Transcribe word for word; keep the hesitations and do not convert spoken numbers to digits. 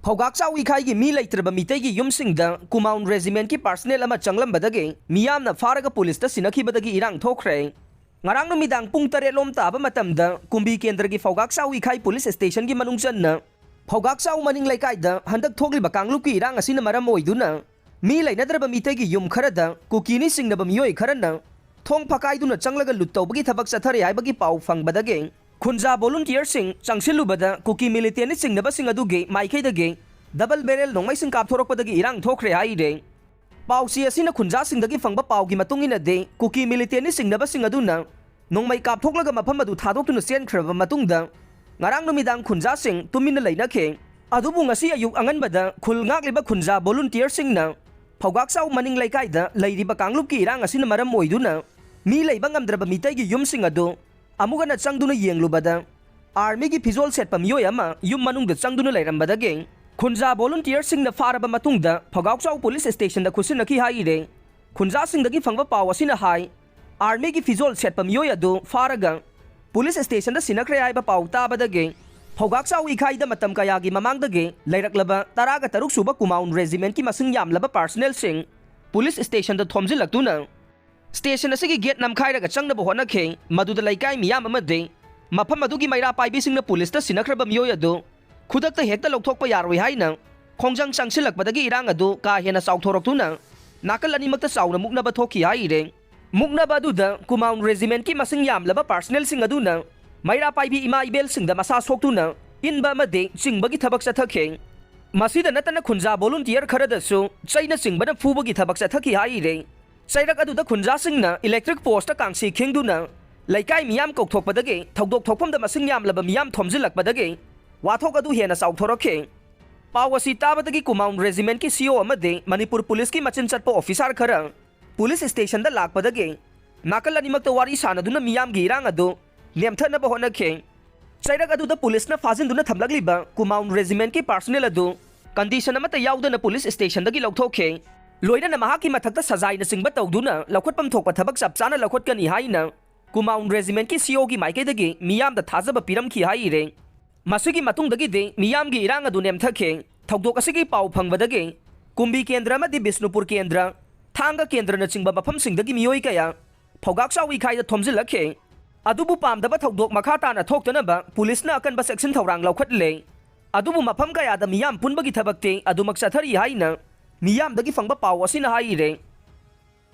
ꯐꯧꯒꯥꯛꯆꯥꯎ ꯏꯈꯥꯏꯒꯤ ꯃꯤ ꯂꯩꯇ꯭ꯔꯕ ꯃꯤꯇꯩꯒꯤ ꯌꯨꯝꯁꯤꯡꯗ ꯀꯨꯃꯥꯎꯟ ꯔꯦꯖꯤꯃꯦꯟꯠꯀꯤ ꯄꯥꯔꯁꯅꯦꯜ ꯑꯃ ꯆꯪꯂꯝꯕꯗꯒꯤ ꯃꯤꯌꯥꯝꯅ ꯐꯥꯔꯒ ꯄꯨꯂꯤꯁꯇ ꯁꯤꯟꯅꯈꯤꯕꯗꯒꯤ ꯏꯔꯥꯡ ꯊꯣꯛꯈ꯭ꯔꯦ꯫ ꯉꯔꯥꯡ ꯅꯨꯃꯤꯗꯥꯡ ꯄꯨꯡ ꯇꯔꯦꯠ ꯂꯣꯝ ꯇꯥꯕ ꯃꯇꯝꯗ ꯀꯨꯝꯕꯤ ꯀꯦꯟꯗ꯭ꯔꯒꯤ ꯐꯧꯒꯥꯛꯆꯥꯎ ꯏꯈꯥꯏ ꯄꯨꯂꯤꯁ ꯁ꯭ꯇꯦꯁꯟꯒꯤ ꯃꯅꯨꯡ ꯆꯟꯅ ꯐꯧꯒꯥꯛꯆꯥꯎ ꯃꯅꯤꯡ ꯂꯩꯀꯥꯏꯗ ꯍꯟꯗꯛ ꯊꯣꯛꯂꯤꯕ ꯀꯥꯡꯂꯨꯞꯀꯤ ꯏꯔꯥꯡ ꯑꯁꯤꯅ ꯃꯔꯝ ꯑꯣꯏꯗꯨꯅ ꯃꯤ ꯂꯩꯅꯗ꯭ꯔꯕ ꯃꯤꯇꯩꯒꯤ ꯌꯨꯝ ꯈꯔꯗ ꯀꯨꯀꯤꯅꯤ ꯆꯤꯡꯅꯕ ꯃꯤꯑꯣꯏ ꯈꯔꯅ ꯊꯣꯡ ꯐꯀꯥꯏꯗꯨꯅ ꯆꯪꯂꯒ ꯂꯨꯠ ꯇꯧꯕꯒꯤ ꯊꯕꯛ ꯆꯠꯊꯔꯦ ꯍꯥꯏꯕꯒꯤ ꯄꯥꯎ ꯐꯪꯕꯗꯒꯤ ꯈꯨꯟꯖꯥ ꯚꯣꯂꯨꯟꯇꯤꯌꯔꯁꯤꯡ ꯆꯪꯁꯤꯜꯂꯨꯕꯗ ꯀꯨꯀꯤ ꯃꯤꯂꯤꯇꯦꯟꯅꯤ ꯆꯤꯡꯅꯕꯁꯤꯡ ꯑꯗꯨꯒꯤ ꯃꯥꯏꯀꯩꯗꯒꯤ ꯗꯕꯜ ꯕꯦꯔꯦꯜ ꯅꯣꯡꯃꯩꯁꯤꯡ ꯀꯥꯞꯊꯣꯔꯛꯄꯗꯒꯤ ꯏꯔꯥꯡ ꯊꯣꯛꯈ꯭ꯔꯦ ꯍꯥꯏꯔꯦ꯫ ꯄꯥꯎꯆꯦ ꯑꯁꯤꯅ ꯈꯨꯟꯖꯥꯁꯤꯡꯗꯒꯤ ꯐꯪꯕ ꯄꯥꯎꯒꯤ ꯃꯇꯨꯡ ꯏꯟꯅꯗꯤ ꯀꯨꯀꯤ ꯃꯤꯂꯤꯇꯦꯟꯅꯤ ꯆꯤꯡꯅꯕꯁꯤꯡ ꯑꯗꯨꯅ ꯅꯣꯡꯃꯩ ꯀꯥꯞꯊꯣꯛꯂꯒ ꯃꯐꯝ ꯑꯗꯨ ꯊꯥꯗꯣꯛꯇꯨꯅ ꯆꯦꯟꯈ꯭ꯔꯕ ꯃꯇꯨꯡꯗ ꯉꯔꯥꯡ ꯅꯨꯃꯤꯗꯥꯡ ꯈꯨꯟꯖꯥꯁꯤꯡ ꯇꯨꯃꯤꯟꯅ ꯂꯩꯅꯈꯤ꯫ ꯑꯗꯨꯕꯨ ꯉꯁꯤ ꯑꯌꯨꯛ ꯑꯉꯟꯕꯗ ꯈꯨꯜ ꯉꯥꯛꯂꯤꯕ ꯈꯨꯟꯖꯥ ꯚꯣꯂꯨꯟꯇꯤꯌꯔꯁꯤꯡꯅ ꯐꯧꯒꯥꯛꯆꯥꯎ ꯃꯅꯤꯡ ꯂꯩꯀꯥꯏꯗ ꯂꯩꯔꯤꯕ ꯀꯥꯡꯂꯨꯞꯀꯤ ꯏꯔꯥꯡ ꯑꯁꯤꯅ ꯃꯔꯝ ꯑꯣꯏꯗꯨꯅ ꯃꯤ ꯂꯩꯕ ꯉꯝꯗ꯭ꯔꯕ ꯃꯤꯇꯩꯒꯤ ꯌꯨꯝꯁꯤꯡ ꯑꯗꯨ ꯑꯃꯨꯛ ꯍꯟꯅ ꯆꯪꯗꯨꯅ ꯌꯦꯡꯂꯨꯕꯗ ꯑꯥꯔꯃꯤꯒꯤ ꯐꯤꯖꯣꯜ ꯁꯦꯠꯄ ꯃꯤꯑꯣꯏ ꯑꯃ ꯌꯨꯝ ꯃꯅꯨꯡꯗ ꯆꯪꯗꯨꯅ ꯂꯩꯔꯝꯕꯗꯒꯤ ꯈꯨꯟꯖꯥ ꯚꯣꯂꯨꯟꯇꯤꯌꯔꯁꯤꯡꯅ ꯐꯥꯔꯕ ꯃꯇꯨꯡꯗ ꯐꯧꯒꯥꯎꯆꯥꯎ ꯄꯨꯂꯤꯁ ꯁ꯭ꯇꯦꯁꯟꯗ ꯈꯨꯠꯁꯤꯟꯅꯈꯤ ꯍꯥꯏꯔꯦ꯫ ꯈꯨꯟꯖꯥꯁꯤꯡꯗꯒꯤ ꯐꯪꯕ ꯄꯥꯎ ꯑꯁꯤꯅ ꯍꯥꯏ, ꯑꯥꯔꯃꯤꯒꯤ ꯐꯤꯖꯣꯜ ꯁꯦꯠꯄ ꯃꯤꯑꯣꯏ ꯑꯗꯨ ꯐꯥꯔꯒ ꯄꯨꯂꯤꯁ ꯁ꯭ꯇꯦꯁꯟꯗ ꯁꯤꯟꯅꯈ꯭ꯔꯦ ꯍꯥꯏꯕ ꯄꯥꯎ ꯇꯥꯕꯗꯒꯤ ꯐꯧꯒꯥꯛꯆꯥꯎ ꯏꯈꯥꯏꯗ ꯃꯇꯝ ꯀꯌꯥꯒꯤ ꯃꯃꯥꯡꯗꯒꯤ ꯂꯩꯔꯛꯂꯕ ꯇꯔꯥꯒ ꯇꯔꯨꯛ ꯁꯨꯕ ꯀꯨꯃꯥꯎꯟ ꯔꯦꯖꯤꯃꯦꯟꯠꯀꯤ ꯃꯁꯤꯡ ꯌꯥꯝꯂꯕ ꯄꯥꯔꯁꯅꯦꯜꯁꯤꯡ ꯄꯨꯂꯤꯁ ꯁ꯭ꯇꯦꯁꯟꯗ ꯊꯣꯝꯖꯤꯜꯂꯛꯇꯨꯅ ꯁ꯭ꯇꯦꯁꯟ ꯑꯁꯤꯒꯤ ꯒꯦꯠ ꯅꯝꯈꯥꯏꯔꯒ ꯆꯪꯅꯕ ꯍꯣꯠꯅꯈꯤ꯫ ꯃꯗꯨꯗ ꯂꯩꯀꯥꯏ ꯃꯤꯌꯥꯝ ꯑꯃꯗꯤ ꯃꯐꯝ ꯑꯗꯨꯒꯤ ꯃꯩꯔꯥ ꯄꯥꯏꯕꯤꯁꯤꯡꯅ ꯄꯨꯂꯤꯁꯇ ꯁꯤꯟꯅꯈ꯭ꯔꯕ ꯃꯤꯑꯣꯏ ꯑꯗꯨ ꯈꯨꯗꯛꯇ ꯍꯦꯛꯇ ꯂꯧꯊꯣꯛꯄ ꯌꯥꯔꯣꯏ ꯍꯥꯏꯅ ꯈꯣꯡꯖꯪ ꯆꯪꯁꯤꯜꯂꯛꯄꯗꯒꯤ ꯏꯔꯥꯡ ꯑꯗꯨ ꯀꯥ ꯍꯦꯟꯅ ꯆꯥꯎꯊꯣꯔꯛꯇꯨꯅ ꯅꯥꯀꯜ ꯑꯅꯤꯃꯛꯇ ꯆꯥꯎꯅ ꯃꯨꯛꯅꯕ ꯊꯣꯛꯈꯤ ꯍꯥꯏꯔꯦ꯫ ꯃꯨꯛꯅꯕ ꯑꯗꯨꯗ ꯀꯨꯃꯥꯎꯟ ꯔꯦꯖꯤꯃꯦꯟꯠꯀꯤ ꯃꯁꯤꯡ ꯌꯥꯝꯂꯕ ꯄꯥꯔꯁꯅꯦꯜꯁꯤꯡ ꯑꯗꯨꯅ ꯃꯩꯔꯥ ꯄꯥꯏꯕꯤ ꯏꯃꯥ ꯏꯕꯦꯜꯁꯤꯡꯗ ꯃꯁꯥ ꯁꯣꯛꯇꯨꯅ ꯏꯟꯕ ꯑꯃꯗꯤ ꯆꯤꯡꯕꯒꯤ ꯊꯕꯛ ꯆꯠꯊꯈꯤ꯫ ꯃꯁꯤꯗ ꯅꯠꯇꯅ ꯈꯨꯟꯖꯥ ꯚꯣꯂꯨꯟꯇꯤꯌꯔ ꯈꯔꯗꯁꯨ ꯆꯩꯅꯆꯤꯡꯕꯅ ꯐꯨꯕꯒꯤ ꯊꯕꯛ ꯆꯠꯊꯈꯤ ꯍꯥꯏꯔꯦ꯫ ꯆꯩꯔꯛ ꯑꯗꯨꯗ ꯈꯨꯟꯖꯥꯁꯤꯡꯅ ꯏꯂꯦꯛꯇ꯭ꯔꯤꯛ ꯄꯣꯁꯇ ꯀꯥꯡꯁꯤ ꯈꯤꯡꯗꯨꯅ ꯂꯩꯀꯥꯏ ꯃꯤꯌꯥꯝ ꯀꯧꯊꯣꯛꯄꯗꯒꯤ ꯊꯧꯗꯣꯛ ꯊꯣꯛꯐꯝꯗ ꯃꯁꯤꯡ ꯌꯥꯝꯂꯕ ꯃꯤꯌꯥꯝ ꯊꯣꯝꯖꯤꯜꯂꯛꯄꯗꯒꯤ ꯋꯥꯊꯣꯛ ꯑꯗꯨ ꯍꯦꯟꯅ ꯆꯥꯎꯊꯣꯔꯛꯈꯤ꯫ ꯄꯥꯎ ꯑꯁꯤ ꯇꯥꯕꯗꯒꯤ ꯀꯨꯃꯥꯎꯟ ꯔꯦꯖꯤꯃꯦꯟꯠꯀꯤ ꯁꯤ ꯑꯣ ꯑꯃꯗꯤ ꯃꯅꯤꯄꯨꯔ ꯄꯨꯂꯤꯁꯀꯤ ꯃꯆꯤꯟ ꯆꯠꯄ ꯑꯣꯐꯤꯁꯥꯔ ꯈꯔ ꯄꯨꯂꯤꯁ ꯁ꯭ꯇꯦꯁꯟꯗ ꯂꯥꯛꯄꯗꯒꯤ ꯅꯥꯀꯜ ꯑꯅꯤꯃꯛꯇ ꯋꯥꯔꯤ ꯁꯥꯅꯗꯨꯅ ꯃꯤꯌꯥꯝꯒꯤ ꯏꯔꯥꯡ ꯑꯗꯨ ꯅꯦꯝꯊꯅꯕ ꯍꯣꯠꯅꯈꯤ꯫ ꯆꯩꯔꯛ ꯑꯗꯨꯗ ꯄꯨꯂꯤꯁꯅ ꯐꯥꯖꯤꯟꯗꯨꯅ ꯊꯝꯂꯛꯂꯤꯕ ꯀꯨꯃꯥꯎꯟ ꯔꯦꯖꯤꯃꯦꯟꯠꯀꯤ ꯄꯥꯔꯁꯅꯦꯜ ꯑꯗꯨ ꯀꯟꯗꯤꯁꯟ ꯑꯃꯠꯇ ꯌꯥꯎꯗꯅ ꯄꯨꯂꯤꯁ ꯁ꯭ꯇꯦꯁꯟꯗꯒꯤ ꯂꯧꯊꯣꯛꯈꯤ꯫ ꯂꯣꯏꯅꯅ ꯃꯍꯥꯛꯀꯤ ꯃꯊꯛꯇ ꯁꯖꯥꯏꯅꯆꯤꯡꯕ ꯇꯧꯗꯨꯅ ꯂꯧꯈꯠꯐꯝ ꯊꯣꯛꯄ ꯊꯕꯛ ꯆꯞ ꯆꯥꯅ ꯂꯧꯈꯠꯀꯅꯤ ꯍꯥꯏꯅ ꯀꯨꯃꯥꯎꯟ ꯔꯦꯖꯤꯃꯦꯟꯠꯀꯤ ꯁꯤ ꯑꯣꯒꯤ ꯃꯥꯏꯀꯩꯗꯒꯤ ꯃꯤꯌꯥꯝꯗ ꯊꯥꯖꯕ ꯄꯤꯔꯝꯈꯤ ꯍꯥꯏꯔꯦ꯫ ꯃꯁꯤꯒꯤ ꯃꯇꯨꯡꯗꯒꯤꯗꯤ ꯃꯤꯌꯥꯝꯒꯤ ꯏꯔꯥꯡ ꯑꯗꯨ ꯅꯦꯝꯊꯈꯤ꯫ ꯊꯧꯗꯣꯛ ꯑꯁꯤꯒꯤ ꯄꯥꯎ ꯐꯪꯕꯗꯒꯤ ꯀꯨꯝꯕꯤ ꯀꯦꯟꯗ꯭ꯔ ꯑꯃꯗꯤ ꯕꯤꯁꯅꯨꯄꯨꯔ ꯀꯦꯟꯗ꯭ꯔ, ꯊꯥꯡꯒ ꯀꯦꯟꯗ꯭ꯔꯅꯆꯤꯡꯕ ꯃꯐꯝꯁꯤꯡꯗꯒꯤ ꯃꯤꯑꯣꯏ ꯀꯌꯥ ꯐꯧꯒꯥꯛ ꯆꯥꯎꯏꯈꯥꯏꯗ ꯊꯣꯝꯖꯤꯜꯂꯛꯈꯤ꯫ ꯑꯗꯨꯕꯨ ꯄꯥꯝꯗꯕ ꯊꯧꯗꯣꯛ ꯃꯈꯥ ꯇꯥꯅ ꯊꯣꯛꯇꯅꯕ ꯄꯨꯂꯤꯁꯅ ꯑꯀꯟꯕ ꯆꯦꯛꯁꯤꯟ ꯊꯧꯔꯥꯡ ꯂꯧꯈꯠꯂꯦ꯫ ꯑꯗꯨꯕꯨ ꯃꯐꯝ ꯀꯌꯥꯗ ꯃꯤꯌꯥꯝ ꯄꯨꯟꯕꯒꯤ ꯊꯕꯛꯇꯤ ꯑꯗꯨꯃꯛ ꯆꯠꯊꯔꯤ ꯍꯥꯏꯅ ꯃꯤꯌꯥꯝꯗꯒꯤ ꯐꯪꯕ ꯄꯥꯎ ꯑꯁꯤꯅ ꯍꯥꯏꯔꯦ꯫